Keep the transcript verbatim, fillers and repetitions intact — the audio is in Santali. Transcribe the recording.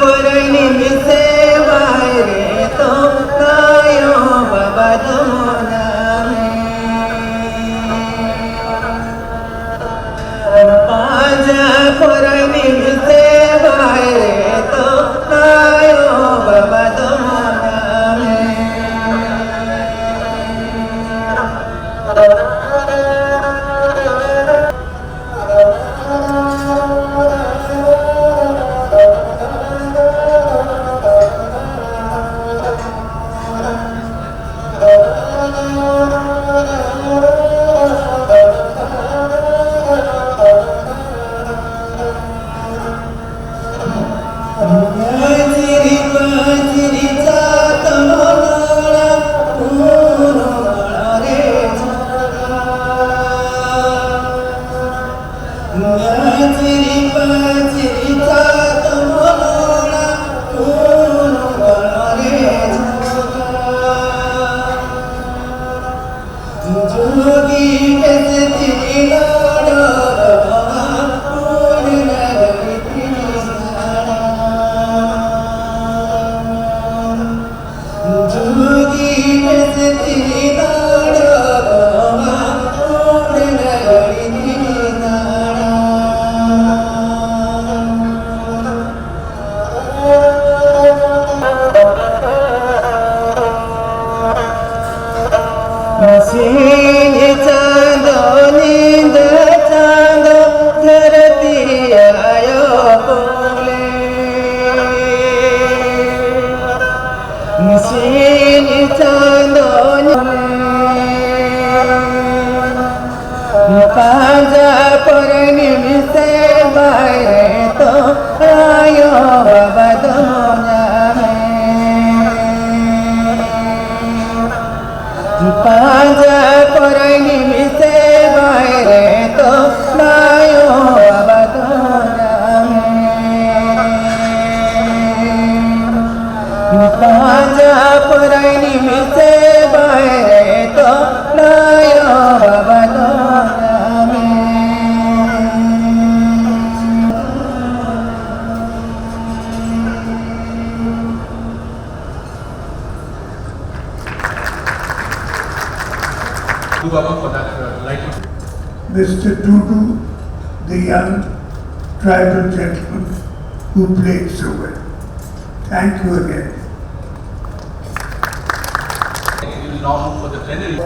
ᱯᱚᱨᱟᱭᱱᱤ ᱢᱤᱥᱮ ᱵᱟᱭᱨᱮ ᱛᱚ ᱟᱭᱳ ᱵᱟᱵᱟ ᱫᱚ ᱧᱟᱢᱮ᱾ ᱯᱟᱸᱡᱟ ᱯᱚᱨᱟᱭᱱᱤ ᱢᱤᱥᱮ ᱵᱟᱭᱨᱮ ᱛᱚ ᱟᱭᱳ ᱵᱟᱵᱟ ᱫᱚ ᱧᱟᱢᱮ᱾ ᱥᱤᱧ ᱪᱟᱸᱫᱚ ᱧᱤᱫᱟᱹ ᱪᱟᱸᱫᱚ ᱫᱷᱟᱹᱨᱛᱤ ᱟᱭᱳ ᱠᱚᱞᱮ᱾ ᱥᱤᱧ ᱪᱟᱸᱫᱚ ᱧᱮᱞ ᱯᱟᱸᱡᱟ ᱯᱚᱨᱟᱭᱱᱤ ᱢᱤᱥᱮ ᱵᱟᱭᱨᱮ ᱛᱚ ᱟᱭᱳ ᱵᱟᱵᱟ ᱫᱚ ᱧᱟᱢᱮ᱾ ᱯᱟᱸᱡᱟ ᱯᱚᱨᱟᱭᱱᱤ ᱢᱤᱥᱮ ᱵᱟᱭᱨᱮ ᱛᱚ ᱟᱭᱳ ᱵᱟᱵᱟ ᱫᱚ ᱧᱟᱢᱮ᱾ ᱯᱟᱸᱡᱟ ᱯᱚᱨᱟᱭᱱᱤ ᱢᱤᱥᱮ ᱵᱟᱭᱨᱮ ᱛᱚ ᱟᱭᱳ ᱵᱟᱵᱟ ᱫᱚ ᱧᱟᱢᱮ᱾ Welcome for that uh, lighting. Mister Tutu, the young tribal gentleman who played so well. Thank you again. We will now move for the plenary.